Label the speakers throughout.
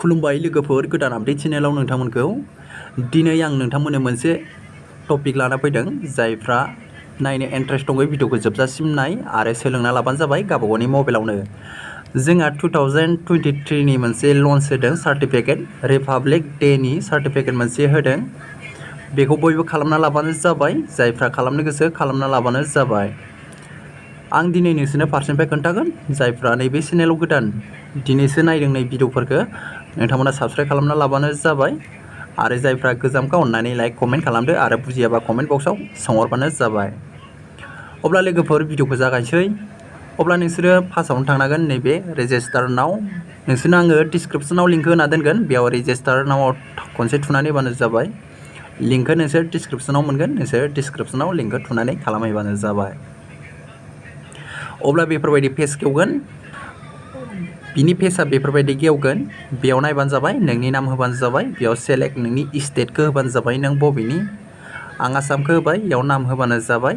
Speaker 1: खुलुमबाय लोगोफोर, गोदान आपडेट चेनेलाव नोंथांमोनखौ दिनै आं नोंथांमोननो मोनसे टपिक लाना फैदों। जायफ्रा नायनो इन्ट्रेस्ट दङ भिडिअखौ जोबजासिम नाय आरो सोलोंना लाबानो जाबाय गावबागावनि मबाइलावनो। जोंहा 2023 नि मोनसे लन्च होदों सार्टिफिकेट, रिपाब्लिक डे नि सार्टिफिकेट मोनसे होदों। बेखौ बयबो खालामना लाबानो जाबाय, जायफ्रा खालामनो गोसो खालामना लाबानो जाबाय। आं दिनै नोंसोरनो फारसेनिफ्राय खोन्थागोन। जायफ्रा नैबे चेनेलाव गोदान दिनैसो नायदों नै भिडिअफोरखौ, नोंथांमोना साबस्क्राइब खालामना लाबानो जाबाय। आरो जायफ्रा गोजामखौ अननानै लाइक कमेन्ट खालामदो आरो बुजियाबा कमेन्ट बक्सआव सोंहरबानो जाबाय। अब्ला लोगोफोर भिडिअखौ जागायनोसै। अब्ला नोंसोरो फार्स्टआवनो थांनांगोन नैबे रेजिस्टार नाव। नोंसोरनो आङो डिसक्रिप्सनाव लिंक होना दोनगोन, बेयाव रेजिस्टार नावाव खनसे थुनानै होबानो जाबाय। लिंकखौ नोंसोर डिसक्रिप्सनाव मोनगोन, नोंसोर डिसक्रिप्सनाव लिंकखौ थुनानै खालामहैबानो जाबाय। अब्ला बेफोरबायदि पेज खेवगोन, बिनि पेजआ बेफोरबायदि गेवगोन। बेयाव नायबानो जाबाय, नोंनि नाम होबानो जाबाय। बेयाव सेलेक्ट नोंनि स्टेटखौ होबानो जाबाय, नों बबेनि। आं आसामखौ होबाय, बेयाव नाम होबानो जाबाय।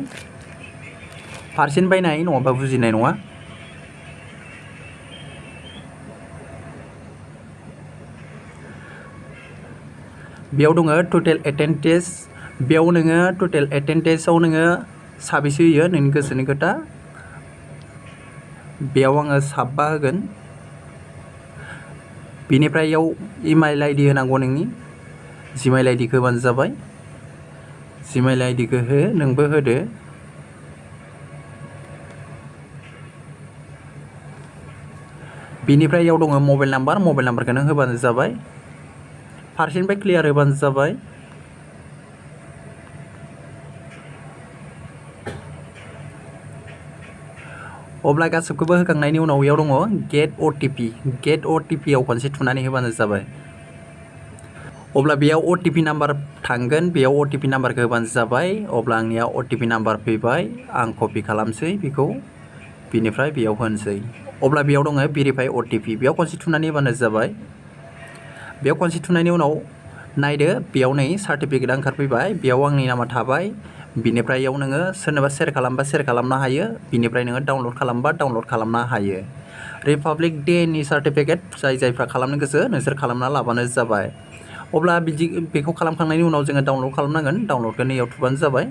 Speaker 1: फारसेनिफ्राय नाय, नङाबा बुजिनाय नङा। बेयाव दङ टटेल एटेन्डेन्स। बेयाव नोङो टटेल एटेन्डेन्सआव नोङो साबेसे होयो नोंनि गोसोनि खोथा। बेयाव आङो 7 होगोन। बेनिफ्राय इयाव इमेल आइडि होनांगौ नोंनि। जिमेल आइडिखौ होबानो जाबाय। जिमेल आइडिखौ हो, नोंबो होदो। बेनिफ्राय इयाव दङ मबाइल नाम्बार, मबाइल नाम्बारखौ नों होबानो जाबाय। फारसेनिफ्राय क्लियार होबानो जाबाय। अब्ला गासैखौबो होखांनायनि उनाव इयाव दङ गेट अटिपि। गेट अटिपि आव खनसे थुनानै होबानो जाबाय। अब्ला बेयाव अटिपि नाम्बार थांगोन, बेयाव अटिपि नाम्बारखौ होबानो जाबाय। अब्ला आंनिया अटिपि नाम्बार फैबाय, आं कपि खालामसै बेखौ, बिनिफ्राय बेयाव होनोसै। अब्ला बेयाव दङ भेरिफाइ अटिपि, बेयाव खनसे थुनानै होबानो जाबाय। बेयाव खनसे थुनायनि उनाव नायदो, बेयाव नै सार्टिफिकेटआ ओंखारफैबाय। बेयाव आंनि नामा थाबाय। बिनिफ्राय इयाव नोङो सोरनोबा सेयार खालामबा सेयार खालामनो हायो। बिनिफ्राय नोङो डाउनलड खालामबा डाउनलड खालामनो हायो। रिपाब्लिक डे नि सार्टिफिकेट, जायफ्रा खालामनो गोसो नोंसोर खालामना लाबानो जाबाय। अब्ला बेखौ खालामखांनायनि उनाव जोङो डाउनलड खालामनांगोन। डाउनलडखौ नैयाव थुबानो जाबाय।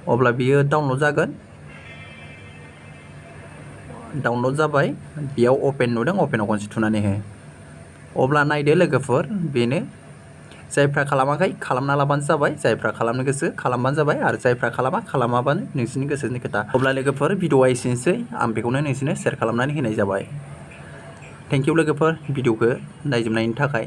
Speaker 1: अब्ला बियो डाउनलड जागोन। डाउनलड जाबाय। बेयाव अपेन नुदों, अपेनाव खनसे थुनानै हो। अब्ला नायदो लोगोफोर, बेनो। जायफ्रा खालामाखै खालामना लाबानो जाबाय, जायफ्रा खालामनो गोसो खालामबानो जाबाय, आरो जायफ्रा खालामाबानो नोंसोरनि गोसोनि खोथा। अब्ला लोगोफोर भिडिअआ एसेनोसै, आं बेखौनो नोंसोरनो शेयार खालामनानै होनाय जाबाय। थेंक इउ लोगोफोर भिडिअखौ नायजोबनायनि थाखाय।